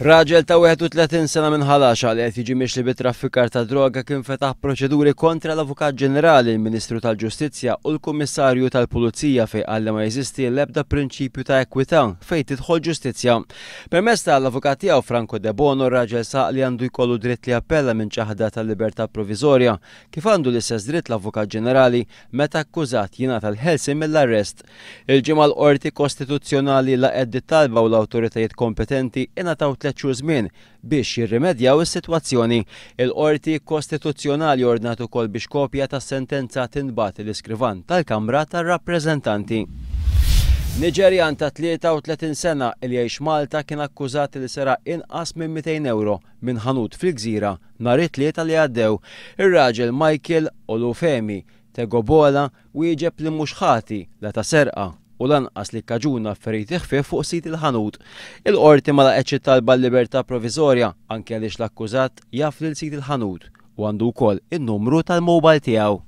Raġel ta' 31 sena minn Ħal Għaxaq li qed jiġi mixli bi traffikar ta' droga kien fetaħ proċeduri kontra l-Avukat Ġenerali, il-Ministru tal-Ġustizzja u l-Kummissarju tal-Pulizija fejn qal li ma jeżisti l-ebda prinċipju ta' ekwità fejn tidħol ġustizzja. Permezz ta' l-avukat tiegħu Franco Debono r-raġel saħaq li għandu jkollu dritt li jappella minn ċaħda tal-libertà proviżorja kif għandu l-istess dritt l-Avukat Ġenerali meta akkużat jingħata l-ħelsien mill-arrest. Il-Ġimgħa l-Qorti Kostituzzjonali laqgħet dit-talba u l-awtoritajiet kompetenti ingħataw tlett xhur żmien biex jirrimedjaw is-sitwazzjoni. Il-Qorti Kostituzzjonali ordnat ukoll biex kopja tas-sentenza tintbagħat lill-Iskrivan tal-Kamra tar-Rappreżentanti. Niġerjan ta' 33 sena li jgħix Malta kien akkużat li seraq inqas minn 200 ewro minn ħanut fil-Gżira nhar it-Tlieta li għaddew. Ir-raġel Michael Olufemi Tegobola wieġeb li mhux ħati la ta' serqa u lanqas li kkaġuna feriti ħfief fuq sid il-ħanut. Il-Qorti ma laqgħetx it-talba għal-libertà proviżorja anke għaliex l-akkużat jaf lil sid il-ħanut u għandu wkoll in-numru tal-mobile tiegħu.